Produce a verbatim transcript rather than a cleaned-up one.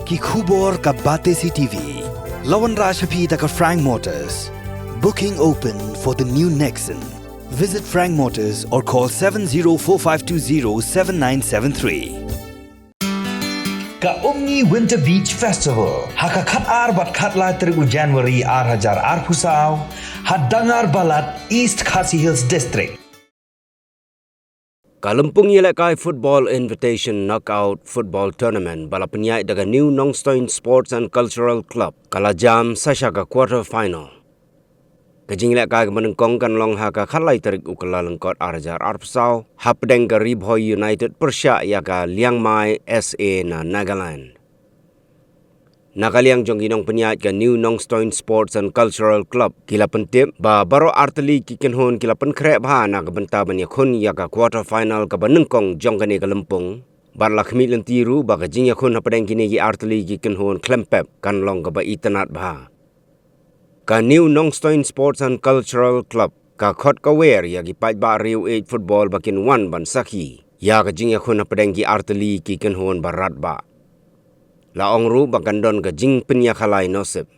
Ki khubor ka Batesi TV. La wanrah sha phi da ka Frank Motors. Booking open for the new Nexon. Visit Frank Motors or call seven zero four five two zero seven nine seven three. Ka Umngi Winter Beach Festival ha ka khat ar bad khat lai tarik u January ar hajar arphew saw ha Dangar Balat, East Khasi Hills District. Ka Lympung Ïalehkai Football Invitation Knockout Football Tournament ba la pynïaid da ka New Nongstoin Sports and Cultural Club ka la jam sa sha ka quarter final. Ka jingïalehkai kaba nyngkong kan long ha ka khat lai tarik u Kyllalyngkot ar hajar arphew saw hapdeng ka Ri Bhoi United pyrshah ïa ka Liangmai S A na Nagaland. Na ka liang jong ki nongpynïaid ka New Nongstoin Sports and Cultural Club ki la pyntip ba baroh artylli ki kynhun ki la pynkhreh bha na ka bynta ban ïakhun ïa ka quarter final kaba nyngkong jong kane ka lympung. Bad la khmih lynti ruh ba ka jingïakhun hapdeng kine ki artylli ki kynhun khlem pep kan long kaba itynnad bha. Ka New Nongstoin Sports and Cultural Club ka khot ka wer ïa ki paidbah riew ïeit football ba kin wan ban sakhi ïa ka jingïakhun hapdeng ki artylli ki kynhun ba radbah. La ong ruh ba kan don ka jingpynïakhalai nosip.